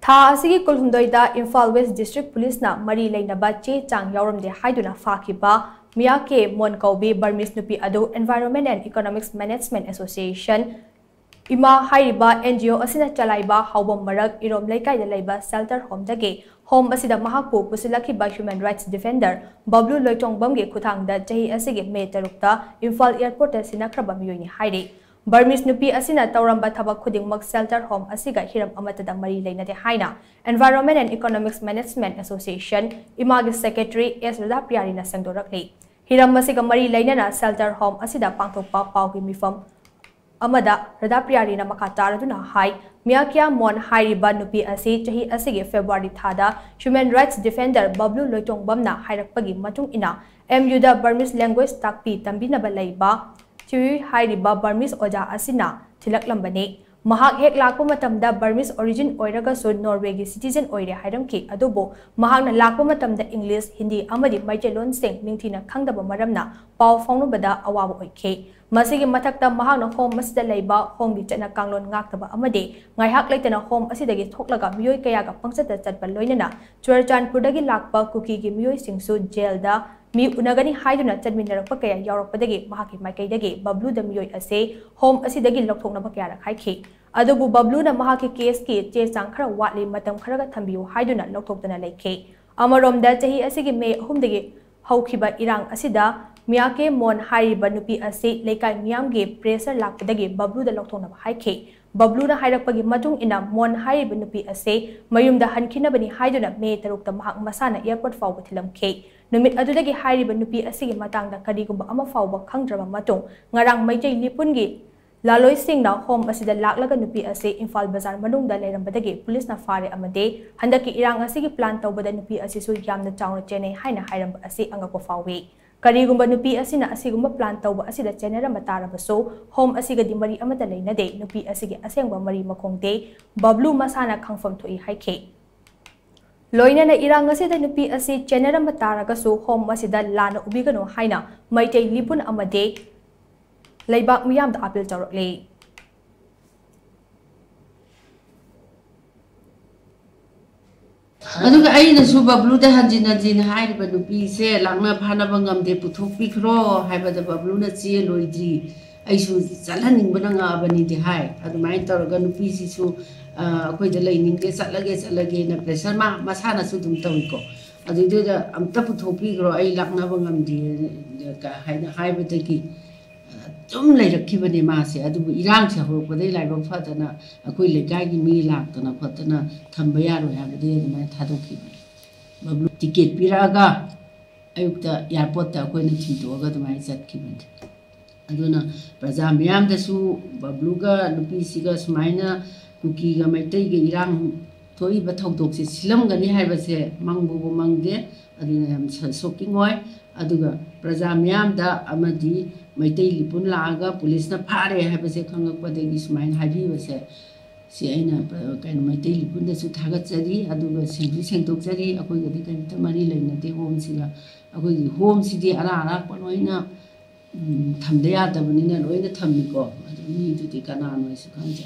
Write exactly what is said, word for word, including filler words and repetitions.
ꯊꯥ ꯑꯁꯤꯒꯤ ꯀꯨꯟꯍꯨꯝꯗꯣꯏꯗ Imphal west district ꯄꯨꯂꯤꯁꯅ ꯃꯔꯤ ꯂꯩꯅꯕ ꯆꯦ ꯆꯥꯡ ꯌꯥꯎꯔꯝꯗꯦ ꯍꯥꯏꯗꯨꯅ ꯐꯥꯈꯤꯕ ꯃꯤꯌꯥ ꯀꯦ ꯃꯣꯟ ꯀꯧꯕꯤ ꯕꯔꯃꯤꯁ ꯅꯨꯄꯤ ꯑꯗꯨ Environment and Economics Management Association, ꯏꯃꯥ ꯍꯥꯏꯔꯤꯕ NGO ꯑꯁꯤꯅ ꯆꯂꯥꯏꯕ ꯍꯥꯎꯕꯝ ꯃꯔꯛ ꯏꯔꯣꯝ ꯂꯩꯀꯥꯏꯗ ꯂꯩꯕ shelter homeꯗꯒꯤ home ꯑꯁꯤꯗ ꯃꯍꯥꯛꯄꯨ ꯄꯨꯁꯤꯜꯂꯛꯈꯤꯕ human rights defender ꯕꯕ꯭ꯂꯨ ꯂꯣꯏꯇꯣꯡꯕꯝꯒꯤ ꯈꯨꯠꯊꯥꯡꯗ ꯆꯍꯤ ꯑꯁꯤꯒꯤ ꯃꯦ ꯇꯔꯨꯛꯇ ꯏꯝꯐꯥꯜ airportꯇ ꯁꯤꯟꯅꯈ꯭ꯔꯕ ꯃꯤꯑꯣꯏꯅꯤ ꯍꯥꯏꯔꯤ꯫ ꯕꯔꯃꯤꯁ ꯅꯨꯄꯤ ꯑꯁꯤꯅ ꯇꯧꯔꯝꯕ ꯊꯕꯛ ꯈꯨꯗꯤꯡꯃꯛ shelter home ꯑꯁꯤꯒ ꯍꯤꯔꯝ ꯑꯃꯠꯇꯗ ꯃꯔꯤ ꯂꯩꯅꯗꯦ ꯍꯥꯏꯅ Environment and Economics Management Association, ꯏꯃꯥꯒꯤ secretary ꯑꯦꯁ ꯔꯥꯙꯥꯄ꯭ꯔꯤꯌꯥꯔꯤꯅ ꯁꯦꯡꯗꯣꯔꯛꯂꯤ꯫ ꯍꯤꯔꯝ ꯑꯁꯤꯒ ꯃꯔꯤ ꯂꯩꯅꯅ shelter home ꯑꯁꯤꯗ ꯄꯥꯡꯊꯣꯛꯄ ꯄꯥꯎꯒꯤ ꯃꯤꯐꯝ ꯑꯃꯗ ꯔꯥꯙꯥꯄ꯭ꯔꯤꯌꯥꯔꯤꯅ ꯃꯈꯥ ꯇꯥꯔꯗꯨꯅ ꯍꯥꯏ, ꯃꯤꯌꯥ ꯀꯤꯌꯥ ꯃꯣꯟ ꯍꯥꯏꯔꯤꯕ ꯅꯨꯄꯤ ꯑꯁꯤ ꯆꯍꯤ ꯑꯁꯤꯒꯤ February ꯊꯥꯗ human rights defender ꯕꯕ꯭ꯂꯨ ꯂꯣꯏꯇꯣꯡꯕꯝꯅ ꯍꯥꯏꯔꯛꯄꯒꯤ ꯃꯇꯨꯡ ꯏꯟꯅ MUꯗ Burmese language ꯇꯥꯛꯄꯤ ꯇꯝꯕꯤꯅꯕ ꯂꯩꯕ ꯆꯤꯌꯨꯏ ꯍꯥꯏꯔꯤꯕ Burmese ꯑꯣꯖꯥ ꯑꯁꯤꯅ ꯊꯤꯜꯂꯛꯂꯝꯕꯅꯤ꯫ ꯃꯍꯥꯛ ꯍꯦꯛ ꯂꯥꯛꯄ ꯃꯇꯝꯗ Burmese origin ꯑꯣꯏꯔꯒꯁꯨ Norwayꯒꯤ citizen ꯑꯣꯏꯔꯦ ꯍꯥꯏꯔꯝꯈꯤ꯫ ꯑꯗꯨꯕꯨ ꯃꯍꯥꯛꯅ ꯂꯥꯛꯄ ꯃꯇꯝꯗ English, Hindi ꯑꯃꯗꯤ ꯃꯩꯇꯩꯂꯣꯟꯁꯤꯡ ꯅꯤꯡꯊꯤꯅ ꯈꯪꯗꯕ ꯃꯔꯝꯅ ꯄꯥꯎ ꯐꯥꯎꯅꯕꯗ ꯑꯋꯥꯕ ꯑꯣꯏꯈꯤ꯫ ꯃꯁꯤꯒꯤ ꯃꯊꯛꯇ ꯃꯍꯥꯛꯅ home ꯑꯁꯤꯗ ꯂꯩꯕ homeꯒꯤ ꯆꯠꯅ ꯀꯥꯡꯂꯣꯟ ꯉꯥꯛꯇꯕ ꯑꯃꯗꯤ ꯉꯥꯏꯍꯥꯛ ꯂꯩꯇꯅ home ꯑꯁꯤꯗꯒꯤ ꯊꯣꯛꯂꯒ ꯃꯤꯑꯣꯏ ꯀꯌꯥꯒ ꯄꯪꯆꯠꯇ ꯆꯠꯄ ꯂꯣꯏꯅꯅ ꯆꯨꯔꯆꯥꯟꯄꯨꯔꯗꯒꯤ ꯂꯥꯛꯄ ꯀꯨꯀꯤꯒꯤ ꯃꯤꯑꯣꯏꯁꯤꯡꯁꯨ jailꯗ ꯃꯤ ꯎꯅꯒꯅꯤ ꯍꯥꯏꯗꯨꯅ ꯆꯠꯃꯤꯟꯅꯔꯛꯄ ꯀꯌꯥ ꯌꯥꯎꯔꯛꯄꯗꯒꯤ ꯃꯍꯥꯛꯀꯤ ꯃꯥꯏꯀꯩꯗꯒꯤ ꯕꯕ꯭ꯂꯨꯗ ꯃꯤꯑꯣꯏ ꯑꯁꯤ home ꯑꯁꯤꯗꯒꯤ ꯂꯧꯊꯣꯛꯅꯕ ꯀꯌꯥꯔꯛ ꯍꯥꯏꯈꯤ꯫ ꯑꯗꯨꯕꯨ ꯕꯕ꯭ꯂꯨꯅ ꯃꯍꯥꯛꯀꯤ caseꯀꯤ ꯆꯦ ꯆꯥꯡ ꯈꯔ ꯋꯥꯠꯂꯤ, ꯃꯇꯝ ꯈꯔꯒ ꯊꯝꯕꯤꯌꯨ ꯍꯥꯏꯗꯨꯅ ꯂꯧꯊꯣꯛꯇꯅ ꯂꯩꯈꯤ꯫ ꯑꯃꯔꯣꯝꯗ ꯆꯍꯤ ꯑꯁꯤꯒꯤ ꯃꯦ ꯑꯍꯨꯝꯗꯒꯤ ꯍꯧꯈꯤꯕ ꯏꯔꯥꯡ ꯑꯁꯤꯗ ꯃꯤꯌꯥ ꯀꯦ ꯃꯣꯟ ꯍꯥꯏꯔꯤꯕ ꯅꯨꯄꯤ ꯑꯁꯤ ꯂꯩꯀꯥꯏ ꯃꯤꯌꯥꯝꯒꯤ pressure ꯂꯥꯛꯄꯗꯒꯤ ꯕꯕ꯭ꯂꯨꯗ ꯂꯧꯊꯣꯛꯅꯕ ꯍꯥꯏꯈꯤ꯫ ꯕꯕ꯭ꯂꯨꯅ ꯍꯥꯏꯔꯛꯄꯒꯤ ꯃꯇꯨꯡ ꯏꯟꯅ ꯃꯣꯟ ꯍꯥꯏꯔꯤꯕ ꯅꯨꯄꯤ ꯑꯁꯤ ꯃꯌꯨꯝꯗ ꯍꯟꯈꯤꯅꯕꯅꯤ ꯍꯥꯏꯗꯨꯅ ꯃꯦ ꯇꯔꯨꯛꯇ ꯃꯍꯥꯛ ꯃꯁꯥꯅ airport ꯐꯥꯎꯕ ꯊꯤꯜꯂꯝꯈꯤ꯫ ꯅꯨꯃꯤꯠ ꯑꯗꯨꯗꯒꯤ ꯍꯥꯏꯔꯤꯕ ꯅꯨꯄꯤ ꯑꯁꯤꯒꯤ ꯃꯇꯥꯡꯗ ꯀꯔꯤꯒꯨꯝꯕ ꯑꯃ ꯐꯥꯎꯕ ꯈꯪꯗ꯭ꯔꯕ ꯃꯇꯨꯡ ꯉꯔꯥꯡ ꯃꯩꯇꯩ ꯂꯤꯄꯨꯟꯒꯤ ꯂꯥꯂꯣꯏꯁꯤꯡꯅ home ꯑꯁꯤꯗ ꯂꯥꯛꯂꯒ ꯅꯨꯄꯤ ꯑꯁꯤ ꯏꯝꯐꯥꯜ ꯕꯖꯥꯔ ꯃꯅꯨꯡꯗ ꯂꯩꯔꯝꯕꯗꯒꯤ ꯄꯨꯂꯤꯁꯅ ꯐꯥꯔꯦ ꯑꯃꯗꯤ ꯍꯟꯗꯛꯀꯤ ꯏꯔꯥꯡ ꯑꯁꯤꯒꯤ plan ꯇꯧꯕꯗ ꯅꯨꯄꯤ ꯑꯁꯤꯁꯨ ꯌꯥꯝꯅ ꯆꯥꯎꯅ ꯆꯦꯟꯅꯩ ꯍꯥꯏꯅ ꯍꯥꯏꯔꯝꯕ ꯑꯁꯤ ꯑꯉꯛꯄ ꯐꯥꯎꯏ꯫ ꯀꯔꯤꯒꯨꯝꯕ ꯅꯨꯄꯤ ꯑꯁꯤꯅ ꯑꯁꯤꯒꯨꯝꯕ plan ꯇꯧꯕ ꯑꯁꯤꯗ ꯆꯦꯟꯅꯔꯝꯕ ꯇꯥꯔꯕꯁꯨ home ꯑꯁꯤꯒꯗꯤ ꯃꯔꯤ ꯑꯃꯠꯇ ꯂꯩꯅꯗꯦ꯫ ꯅꯨꯄꯤ ꯑꯁꯤꯒꯤ ꯑꯁꯦꯡꯕ ꯃꯔꯤ ꯃꯈꯣꯡꯗꯤ ꯕꯕ꯭ꯂꯨ ꯃꯁꯥꯅ ꯈꯪꯐꯝ ꯊꯣꯛꯏ ꯍꯥꯏꯈꯤ꯫ ꯂꯣꯏꯅꯅ ꯏꯔꯥꯡ ꯑꯁꯤꯗ ꯅꯨꯄꯤ ꯑꯁꯤ ꯆꯦꯟꯅꯔꯝꯕ ꯇꯥꯔꯒꯁꯨ home ꯑꯁꯤꯗ ꯂꯥꯟꯅ ꯎꯕꯤꯒꯅꯨ ꯍꯥꯏꯅ ꯃꯩꯇꯩ ꯂꯤꯄꯨꯟ ꯑꯃꯗꯤ ꯂꯩꯕꯥꯛ ꯃꯤꯌꯥꯝꯗ appeal ꯇꯧꯔꯛꯂꯤ꯫ ꯑꯗꯨꯒ ꯑꯩꯅꯁꯨ ꯕꯕ꯭ꯂꯨꯗ ꯍꯟꯖꯤꯟ ꯍꯟꯖꯤꯟ ꯍꯥꯏꯔꯤꯕ, "ꯅꯨꯄꯤꯁꯦ ꯂꯥꯛꯅ ꯐꯥꯅꯕ ꯉꯝꯗꯦ, ꯄꯨꯊꯣꯛꯄꯤꯈ꯭ꯔꯣ" ꯍꯥꯏꯕꯗ ꯕꯕ꯭ꯂꯨꯅ "ꯆꯦꯜꯂꯣꯏꯗ꯭ꯔꯤ, ꯑꯩꯁꯨ ꯆꯠꯍꯟꯅꯤꯡꯕꯅ ꯉꯛꯑꯕꯅꯤꯗꯤ" ꯍꯥꯏ꯫ ꯑꯗꯨꯃꯥꯏꯅ ꯇꯧꯔꯒ ꯅꯨꯄꯤꯁꯤꯁꯨ, ꯑ, "ꯑꯩꯈꯣꯏꯗ ꯂꯩꯅꯤꯡꯗꯦ, ꯆꯠꯂꯒꯦ, ꯆꯠꯂꯒꯦꯅ" pressure ꯃꯥ ꯃꯁꯥꯅꯁꯨ ꯑꯗꯨꯝ ꯇꯧꯏꯀꯣ꯫ ꯑꯗꯨꯗꯨꯗ "ꯑꯝꯇ ꯄꯨꯊꯣꯛꯄꯤꯈ꯭ꯔꯣ, ꯑꯩ ꯂꯥꯛꯅꯕ ꯉꯝꯗꯦ" ꯀ ꯍꯥꯏꯅ ꯍꯥꯏꯕꯗꯒꯤ ꯑꯗꯨꯝ ꯂꯩꯔꯛꯈꯤꯕꯅꯦ ꯃꯥꯁꯦ꯫ ꯑꯗꯨꯕꯨ ꯏꯔꯥꯡꯁꯦ ꯍꯧꯔꯛꯄꯗꯒꯤ ꯂꯥꯏꯕꯛ ꯐꯗꯅ ꯑꯩꯈꯣꯏ ꯂꯩꯀꯥꯏꯒꯤ ꯃꯤ ꯂꯥꯛꯇꯅ ꯈꯣꯠꯇꯅ ꯊꯝꯕ ꯌꯥꯔꯣꯏ ꯍꯥꯏꯕꯗꯒꯤ ꯑꯗꯨꯃꯥꯏꯅ ꯊꯥꯗꯣꯛꯈꯤꯕꯅꯦ꯫ ꯕꯕ꯭ꯂꯨ ticket ꯄꯤꯔꯛꯑꯒ ꯑꯌꯨꯛꯇ airportꯇ ꯑꯩꯈꯣꯏꯅ ꯊꯤꯟꯗꯣꯛꯑꯒ ꯑꯗꯨꯃꯥꯏꯅ ꯆꯠꯈꯤꯕꯅꯦ꯫ ꯑꯗꯨꯅ ꯄ꯭ꯔꯖꯥ ꯃꯤꯌꯥꯝꯗꯁꯨ ꯕꯕ꯭ꯂꯨꯒ ꯅꯨꯄꯤꯁꯤꯒ ꯁꯨꯃꯥꯏꯅ ꯀꯨꯀꯤꯒ ꯃꯩꯇꯩꯒ ꯏꯔꯥꯡ ꯊꯣꯛꯏꯕ ꯊꯧꯗꯣꯛꯁꯦ ꯁꯤꯜꯂꯝꯒꯅꯤ ꯍꯥꯏꯕꯁꯦ ꯃꯪꯕꯨꯕꯨ ꯃꯪꯗꯦ꯫ ꯑꯗꯨꯅ ꯌꯥꯝ ꯁ-, shocking ꯑꯣꯏ꯫ ꯑꯗꯨꯒ ꯄ꯭ꯔꯖꯥ ꯃꯤꯌꯥꯝꯗ ꯑꯃꯗꯤ ꯃꯩꯇꯩ ꯂꯤꯄꯨꯟ ꯂꯥꯛꯑꯒ ꯄꯨꯂꯤꯁꯅ ꯐꯥꯔꯦ ꯍꯥꯏꯕꯁꯦ ꯈꯪꯉꯛꯄꯗꯒꯤ ꯁꯨꯃꯥꯏꯅ ꯍꯥꯏꯕꯤꯕꯁꯦ, ꯁꯤ ꯑꯩꯅ ꯄ-, ꯀꯩꯅꯣ, ꯃꯩꯇꯩ ꯂꯤꯄꯨꯟꯗꯁꯨ ꯊꯥꯒꯠꯆꯔꯤ꯫ ꯑꯗꯨꯒ ꯁꯦꯡꯁꯨ ꯁꯦꯡꯗꯣꯛꯆꯔꯤ꯫ ꯑꯩꯈꯣꯏꯒꯗꯤ ꯀꯔꯤꯝꯇ ꯃꯔꯤ ꯂꯩꯅꯗꯦ ꯍꯣꯝꯁꯤꯒ꯫ ꯑꯩꯈꯣꯏꯒꯤ ꯍꯣꯝꯁꯤꯗꯤ ꯑꯔꯥ ꯑꯔꯥꯛꯄ ꯂꯣꯏꯅ, ꯎꯝ, ꯊꯝꯗ ꯌꯥꯗꯕꯅꯤꯅ ꯂꯣꯏꯅ ꯊꯝꯃꯤꯀꯣ꯫ ꯑꯗꯨ ꯃꯤꯗꯨꯗꯤ ꯀꯅꯥꯅꯣ ꯍꯥꯏꯁꯨ ꯈꯪꯗꯦ꯫